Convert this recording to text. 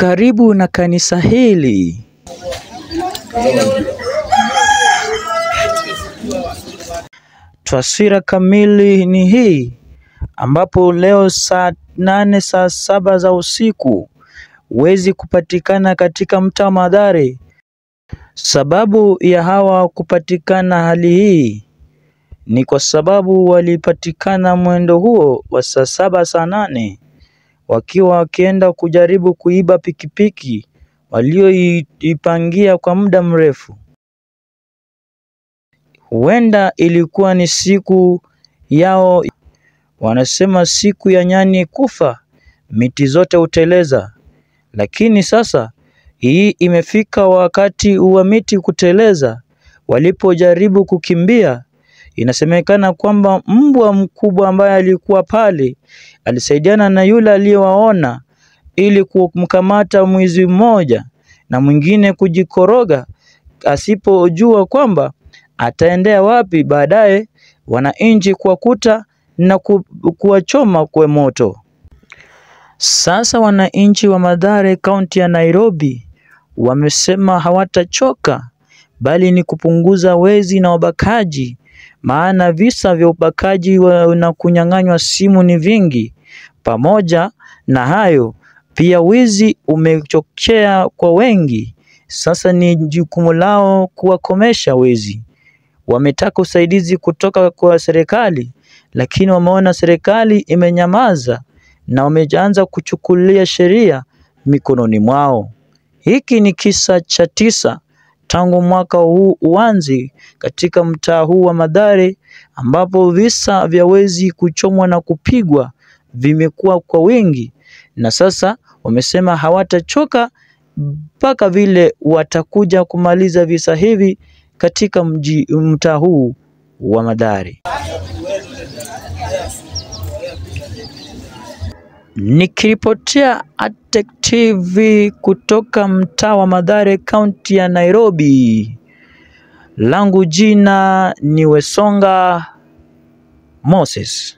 Karibu na kanisa hili. Taswira kamili ni hii, ambapo leo saa 8 saa 7 za usiku wezi kupatikana katika mtaa Mathare. Sababu ya hawa kupatikana hali hii ni kwa sababu walipatikana mwendo huo wa saa 7 saa 8 wakiwa wakienda kujaribu kuiba pikipiki walioipangia kwa muda mrefu. Huenda ilikuwa ni siku yao. Wanasema siku ya nyani kufa miti zote huteleza, lakini sasa hii imefika wakati wa miti kuteleza. Walipojaribu kukimbia, inasemekana kwamba mbwa mkubwa ambaye alikuwa pale alisaidiana na yule aliyewaona ili kumkamata mwizi mmoja na mwingine kujikoroga asipojua kwamba ataendea wapi. Baadaye wananchi kuwakuta na kuwachoma kwa moto. Sasa wananchi wa Mathare, kaunti ya Nairobi, wamesema hawatachoka bali ni kupunguza wezi na ubakaji, maana visa vya ubakaji na kunyang'anywa simu ni vingi. Pamoja na hayo, pia wizi umechochea kwa wengi. Sasa ni jukumu lao kuwakomesha wezi. Wametaka usaidizi kutoka kwa serikali, lakini wameona serikali imenyamaza na wameanza kuchukulia sheria mikononi mwao. Hiki ni kisa cha 9 tangu mwaka huu uanze katika mtaa huu wa Mathare, ambapo visa vya wezi kuchomwa na kupigwa vimekuwa kwa wingi, na sasa wamesema hawatachoka mpaka vile watakuja kumaliza visa hivi katika mtaa huu wa Mathare. Nikiripotia Artech TV kutoka mtaa wa Mathare, kaunti ya Nairobi, langu jina ni Wesonga Moses.